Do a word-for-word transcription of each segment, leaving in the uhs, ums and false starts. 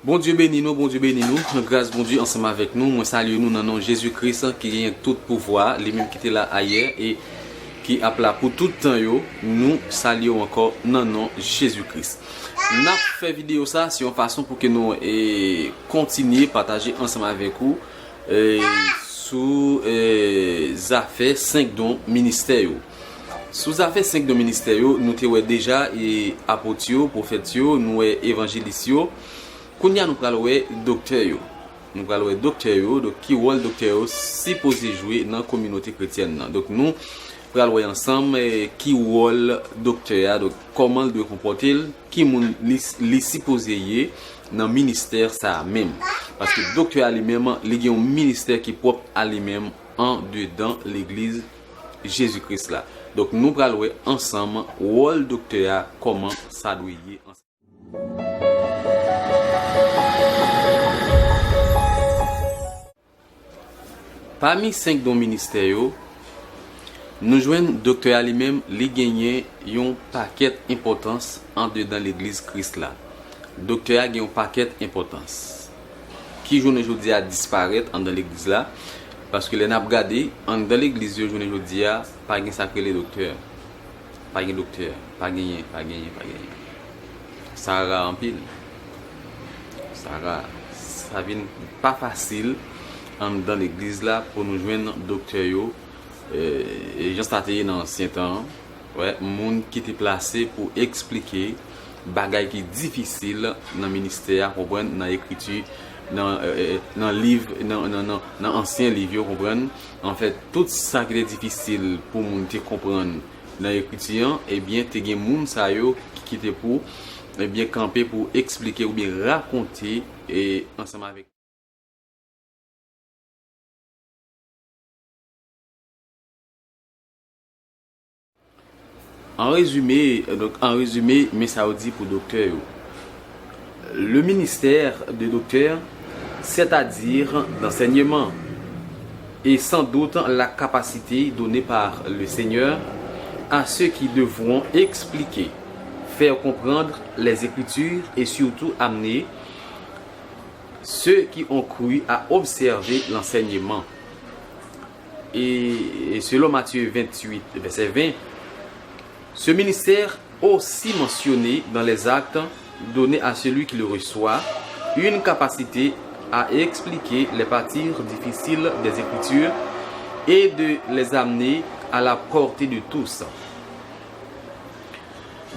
Bondye beni nou, Bondye beni nou. Gras Bondye ansanm avèk nou. Mwen salye nou nan non Jezi Kris ki genyen tout pouvwa, li menm ki te la ayè e ki ap la pou tout tan yo. Nou salye w ankò nan non Jezi Kris. N ap fè videyo sa, se yon fason pou ke nou e, kontinye pataje ansanm avèk ou e, sou e, zafè senk don ministè yo. Sou zafè senk don ministè yo, nou te wè deja e, apot yo, pwofèt yo, nou wè evanjelis yo. Kounye a nou pral wè doktè yo. Nou pral wè doktè yo, donk ki wòl doktè yo sipoze jwe nan kominote kretyèn nan. Donk nou pral wè ansanm e, ki wòl doktè a, donk kòman l dwe konpòte l, ki moun li, li sipoze ye nan ministè sa a menm. Paske doktè a li menm, li gen yon ministè ki pwòp a li menm andedan legliz Jezi Kris la. Donk nou pral wè ansanm wòl doktè a, kòman sa dwe ye ansanm. Pami senk don ministè yo, nou jwenn doktè a li menm, li genyen yon pakèt enpòtans andedan legliz Kris la. Doktè a gen yon pakèt enpòtans ki jounen jodi a disparèt anndan legliz la, paske lè n ap gade anndan legliz yo jounen jodi a, pa gen sa k rele doktè. Pa gen doktè, pa genyen, pa genyen, pa genyen. Sa ra anpil. Sa ra. Sa vin pa fasil anndan legliz la pou nou jwenn doktè yo. E, e jan sa te ye nan ansyen tan an, wè, moun ki te plase pou eksplike bagay ki difisil nan ministè a, konprann, nan ekriti, nan, e, e, nan liv, nan, nan, nan, nan ansyen liv yo, konprann. Anfèt, tout sa ki te difisil pou moun te konprann nan ekriti an, ebyen, te gen moun sa yo ki te pou, ebyen, kanpe pou eksplike oubyen rakonte e ansanm avèk. An rezime, donk, an rezime, men sa yo di pou doktè yo. Le ministère de docteur, c'est-à-dire d'enseignement, est sans doute la capacité donnée par le Seigneur à ceux qui devront expliquer, faire comprendre les Écritures et surtout amener ceux qui ont cru à observer l'enseignement. Et, et selon Matthieu vingt-huit, verset vingt, ce ministère aussi mentionné dans les actes donné à celui qui le reçoit une capacité à expliquer les parties difficiles des Écritures et de les amener à la portée de tous.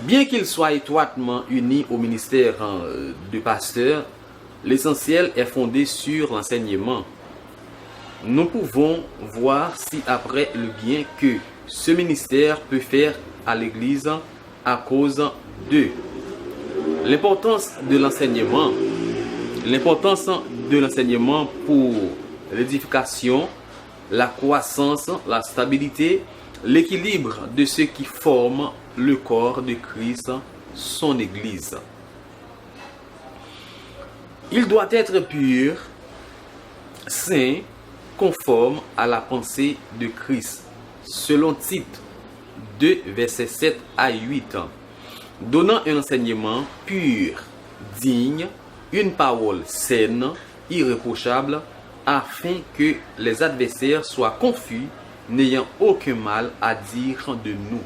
Bien qu'il soit étroitement uni au ministère, euh, de pasteur, l'essentiel est fondé sur l'enseignement. Nous pouvons voir ci-après le bien que ce ministère peut faire à l'Église à cause de l'importance de l'enseignement, l'importance de l'enseignement pour l'édification, la croissance, la stabilité, l'équilibre de ceux qui forment le corps de Christ, son Église. Il doit être pur, saint, conforme à la pensée de Christ, selon Tite deux, versets sept à huit, donnant un enseignement pur, digne, une parole saine, irréprochable, afin que les adversaires soient confus, n'ayant aucun mal à dire de nous.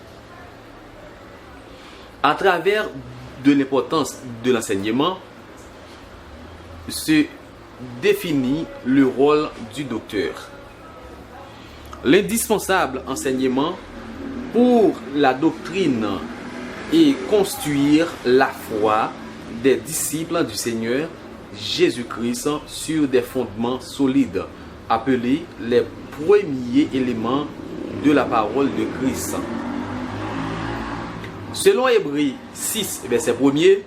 À travers de l'importance de l'enseignement, se définit le rôle du docteur. L'indispensable enseignement pour la doctrine et construire la foi des disciples du Seigneur Jésus-Christ sur des fondements solides, appelés les premiers éléments de la parole de Christ. Selon Hébreux six, verset premier,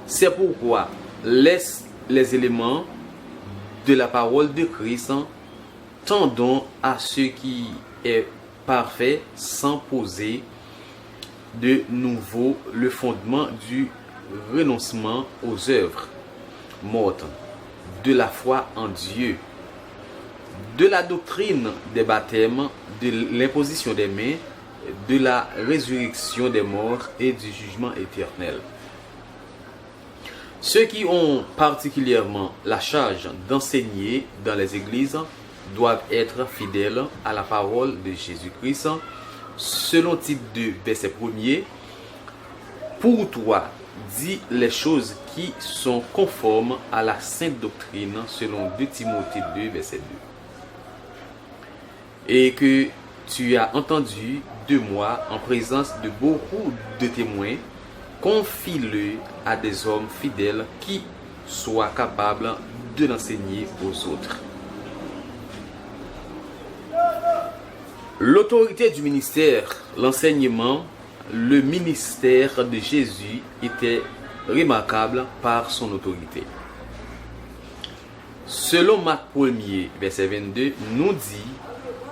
c'est pourquoi les, les éléments de la parole de Christ tendons à ce qui est parfait sans poser de nouveau le fondement du renoncement aux œuvres mortes, de la foi en Dieu, de la doctrine des baptêmes, de l'imposition des mains, de la résurrection des morts et du jugement éternel. Ceux qui ont particulièrement la charge d'enseigner dans les églises doivent être fidèles à la parole de Jésus-Christ, selon Tite deux, verset premier. Pour toi, dis les choses qui sont conformes à la sainte doctrine, selon deux Timothée deux, verset deux. Et que tu as entendu de moi en présence de beaucoup de témoins, confie-le à des hommes fidèles qui soient capables de l'enseigner aux autres. L'autorité du ministère, l'enseignement, le ministère de Jésus était remarquable par son autorité. Selon Mak premye, vèsè vennde, nou di,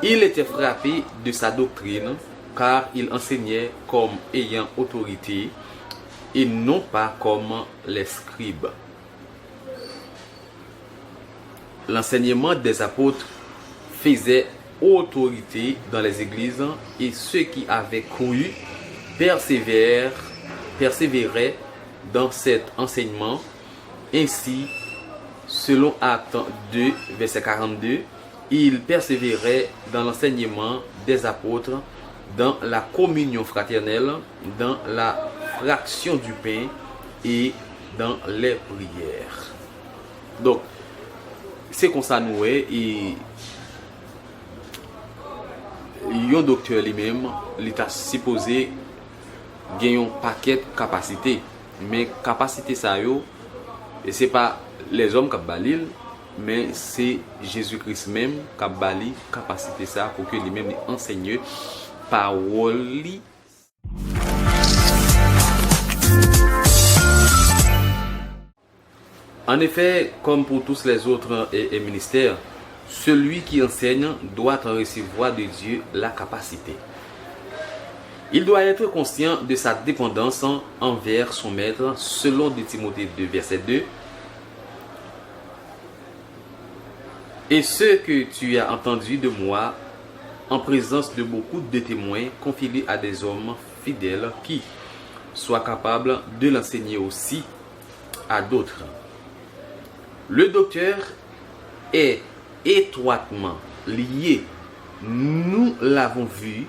il était frappé de sa doctrine, car il enseignait comme ayant autorité, et non pas comme les scribes. L'enseignement des apôtres faisait autorité dans les églises, et ceux qui avaient cru persévèrent, persévéraient dans cet enseignement. Ainsi, selon Actes deux, verset quarante-deux, ils persévéraient dans l'enseignement des apôtres, dans la communion fraternelle, dans la fraction du pain et dans les prières. Donk, se konsa nou wè, e yon doktè li menm, li ta sipoze gen yon pakèt kapasite. Men kapasite sa yo, e se pa lèzòm k ap ba li l, men se Jezi Kris menm k ap ba li kapasite sa pou ke li menm li anseye pawòl li. En effet, comme pour tous les autres, euh, euh, ministères, celui qui enseigne doit recevoir de Dieu la capacité. Il doit être conscient de sa dépendance envers son maître, selon deux Timothée deux, verset deux. Et ce que tu as entendu de moi en présence de beaucoup de témoins, confie-le à des hommes fidèles qui soient capables de l'enseigner aussi à d'autres. Le docteur est étroitement lié, nous l'avons vu,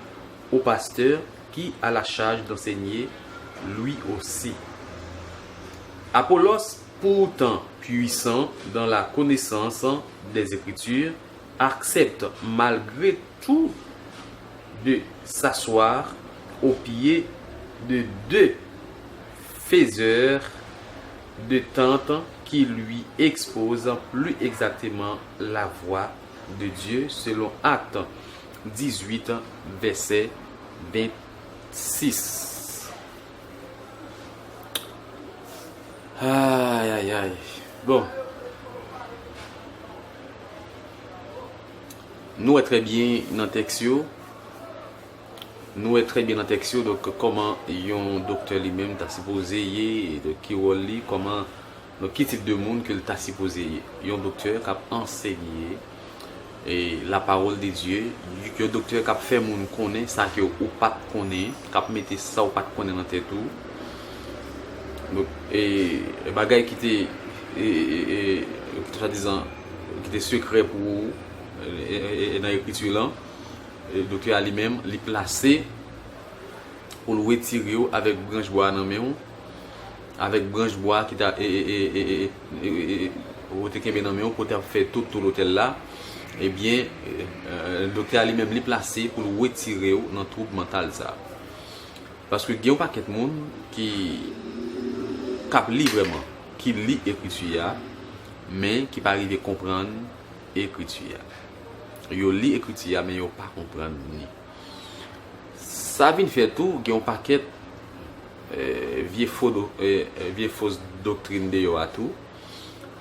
au pasteur qui a la charge d'enseigner lui aussi. Apollos, pourtant puissant dans la connaissance des Écritures, accepte malgré tout de s'asseoir aux pieds de deux faiseurs de tentes qui lui exposent plus exactement la voie de Dieu, selon Actes dix-huit, verset vingt-six. Ay, ay, ay. Bon. Nou wè trè byen nan tèks yo. Nou wè trè byen nan tèks yo, donk, kòman yon doktè li menm ta sipoze ye, e donk, ki wòl li, kòman, donk, ki tip de moun ke l ta sipoze ye. Yon doktè k ap ansenye, e, la parole de Dieu, yon doktè k ap fè moun konnen sa ke ou pa t konnen, k ap mete sa ou pa t konnen nan tèt ou. Donk, e, bagay ki te, e, e, e, e, swadizan, ki te sekrè pou ou, e, e, e, e, nan ekriti lan, e, doktè a li menm, li plase pou l retire yo avèk branch bwa a nan men w, avèk branch bwa ki ta, e, e, ou te kenbe nan men w pou te ap fè tout tou lotèl la, ebyen, e, e, doktè a li menm li plase pou l retire w nan twoub mantal sa. Paske gen yon pakèt moun ki, k ap li vrèman, ki li ekriti a, men ki pa rive konprann ekriti a. Yo li ekriti a, men yo pa konprann li. Sa vin fè tou, gen yon pakèt, e, vye fo do-, e, e, vye fos doktrin deyò a tou.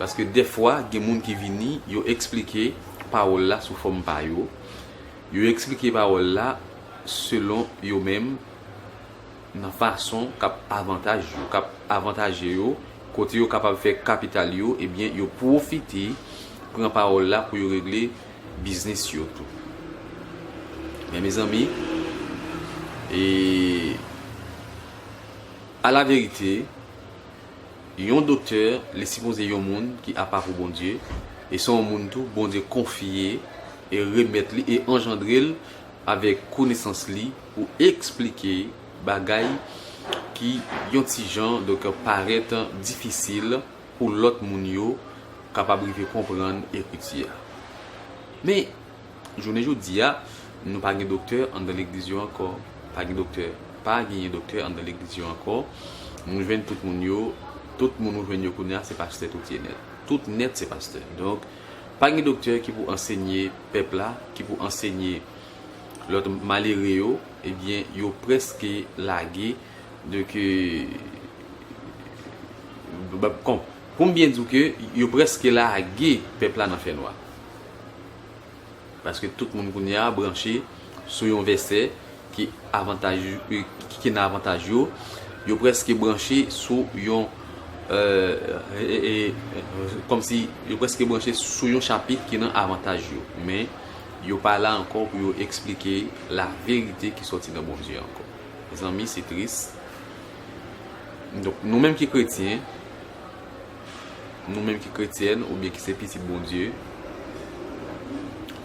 Paske dèfwa, gen moun ki vini, yo eksplike pawòl la sou fòm pa yo. Yo eksplike pawòl la selon yo menm, nan fason k ap avantaj yo, k ap avantaje yo, kote yo kapab fè kapital yo, ebyen, yo pwofite pran pawòl la pou yo regle biznis yo tou. Men, mezanmi, e, a la verite, Yon doktè, li sipoze yon moun ki apa pou Bondye, e se yon moun tou Bondye konfye e remèt li e anjandre l avèk konesans li pou eksplike bagay ki yon ti jan, donk, parèt difisil pou lòt moun yo kapab rive konprann ekriti a. Men, jounen jodi a, nou pa gen doktè anndan legliz yo ankò. Pa gen doktè, pa genyen doktè anndan legliz yo ankò. Nou jwenn tout moun yo, tout moun ou jwenn yo kounye a, se pastè tout ye nèt. Tout nèt se pastè. Donk, pa gen doktè ki pou ansenye pèp la, ki pou ansenye lòt malere yo, ebyen, yo prèske lage. Donk, euh, ba- kon, pou m byen di w ke yo prèske lage pèp la nan fènwa. Paske tout moun kounye a branche sou yon vèsè ki avantaj, ki nan avantaj yo. Yo prèske branche sou yon, euh, e, e, e, kòmsi yo prèske branche sou yon chapit ki nan avantaj yo. Men, yo pa la ankò pou yo eksplike laverite ki sòti nan Bondye ankò. Mezanmi, se tris. Donk, nou menm ki kretyen, nou menm ki kretyèn, oubyen ki se pitit Bondye,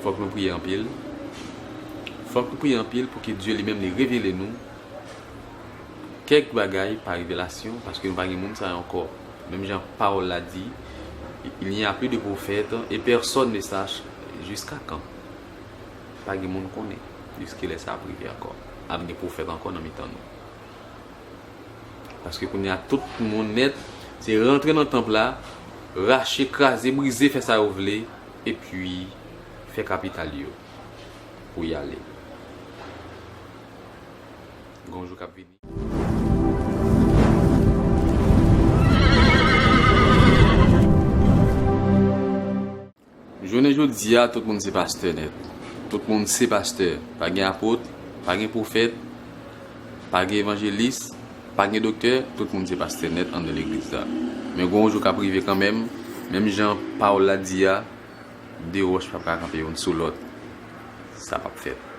fòk nou priye anpil. Fòk nou priye anpil pou ke Dye li menm li revele nou kèk bagay pa revelasyon, paske nou pa gen moun sa yo ankò. Menm jan pawòl la di, il n'y a plus de prophète et personne ne sache jusqu'à quand. Pa gen moun konnen jiskilè sa ap rive ankò. Ap gen pwofèt ankò nan mitan nou. Paske kounye a tout moun nèt, se rantre nan tanp la, rache, kraze, brize, fè sa yo vle, epi fè kapital yo pou y ale. Gon jou k ap vini. Jounen jodi a, tout moun se pastè nèt. Tout moun se pastè. Pa gen apot, pa gen pwofèt, pa gen evanjelis, pa gen doktè, tout moun se pastè nèt anndan legliz la. Men gon jou k ap rive kanmenm, menm jan pawòl la di a, de wòch p ap ka kanpe youn sou lòt. Sa p ap fèt.